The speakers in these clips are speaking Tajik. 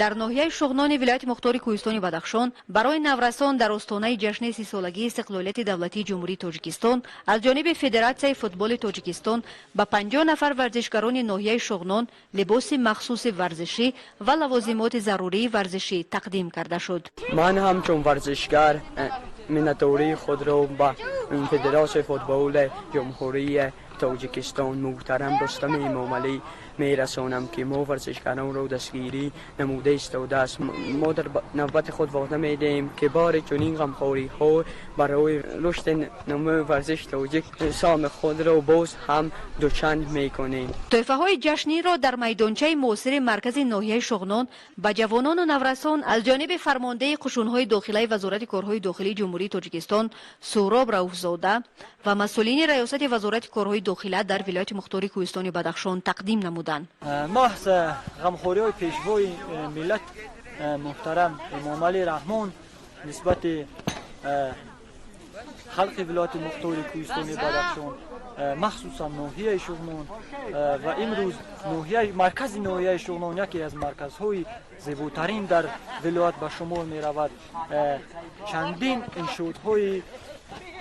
Дар ноҳияи Шуғнони вилояти мухтори Кӯҳистони Бадахшон барои наврасон дар остонаи ҷашни 30-солагии истиқлолияти давлатии Ҷумҳурии Тоҷикистон аз ҷониби Федератсияи футболи Тоҷикистон ба 50 нафар варзишгарони ноҳияи Шуғнон либоси махсуси варзишӣ ва лавозимоти зарурии варзишӣ тақдим карда шуд. Ман ҳамчун варзишгар миннатдории худро ба Федератсияи футболи Ҷумҳурии Тоҷикистон, муҳтарам Рустами Эмомалӣ мерасонам, ки мо варзишгаронро дастгирӣ намуда истодааст. Мо дар навбати худ ваъда медиҳем, ки бори чунин ғамхориҳо барои рушди намои варзиши тоҷик саҳми худро боз ҳам дучанд мекунем. Тӯҳфаҳои ҷашниро дар майдончаи муосири маркази ноҳияи Шуғнон ба ҷавонону наврасон аз ҷониби фармондеҳи қушунҳои дохилаи Вазорати корҳои дохилии Ҷумҳурии Тоҷикистон Суҳроб Рауфзода ва масъулини Раёсати Вазорати корҳои дохила дар вилояти мухтори Кӯҳистони Бадахшон тақдим намуданд. Маҳз ғамхориҳои Пешвои миллат муҳтарам Эмомалӣ Раҳмон нисбати халқи вилояти мухтори Кӯҳистони Бадахшон, махсусан ноҳияи Шуғнон, ва имрӯз маркази ноҳияи Шуғнон яке аз марказҳои зеботарин дар вилоят ба шумор меравад. Чандин иншоотҳои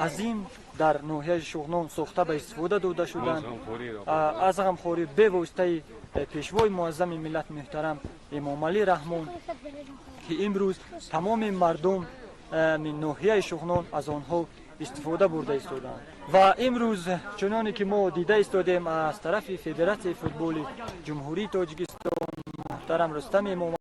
азим дар ноҳияи Шуғнон сохта, ба истифода дода шуданд аз ғамхории бевоситаи Пешвои муаззами миллат муҳтарам Эмомалӣ Раҳмон, ки имрӯз тамоми мардум ноҳияи Шуғнон аз онҳо истифода бурда истодаанд. Ва имрӯз, чуноне ки мо дида истодем, аз тарафи Федератсияи футболи Ҷумҳурии Тоҷикистон муҳтарам Рустами Эмомалӣ.